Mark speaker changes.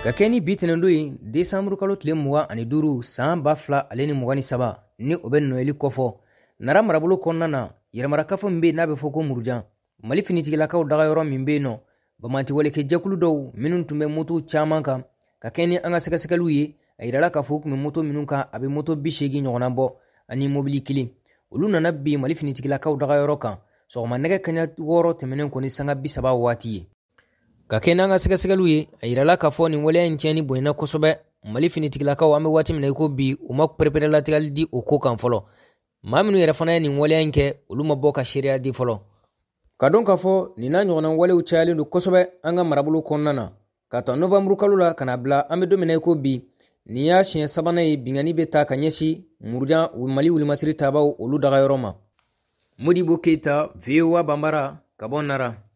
Speaker 1: Ka kɛ ni bi tɛnɛndon ye, desanburu kalo tile 25 san 2023, ni o bɛ Nɔyɛli kɔfɔ, Nara marabolo kɔnɔna na, yɛrɛmarakafo min bɛ yen n'a bɛ fɔ ko Murujan, Mali finitigilakaw dagayɔrɔ min bɛ yen nɔ, banbaanciwalekɛ jɛkulu dɔw minnu tun bɛ moto caman kan, ka kɛ ni an ka sɛgɛsɛgɛliw ye, a yirala k'a fɔ u tun bɛ moto minnu kan, a bɛ moto 80 ɲɔgɔnna bɔ ani mobili kelen. Olu nana bin Mali finitigilakaw dagayɔrɔ kan sɔgɔma nɛgɛ kaɲa 6 tɛmɛnen kɔ ni sanga 30 waati ye. Ka kɛ n'an ka sɛgɛsɛgɛliw ye, a yirala k'a fɔ nin waleya in tiɲɛni bonyana kosɛbɛ. Mali finitigilakaw, an bɛ waati min na i ko bi, u ma pereperelatigɛli di o ko kan fɔlɔ. Maa minnu yɛrɛ fana ye nin waleya in kɛ, olu ma bɔ ka seereya di fɔlɔ. Ka dɔn k'a fɔ nin n'a ɲɔgɔnna walew cayalen don kosɛbɛ an ka marabolo kɔnɔna na, ka ta novanburu kalo la ka na bila an bɛ don min na i ko bi, nin y'a siɲɛ sabanan ye binkanni bɛ ta ka ɲɛsin Murujan Mali wulumasiri tabaw olu dagayɔrɔ ma. Modibo Keyita, VOA Banbara, ka bɔ Nara.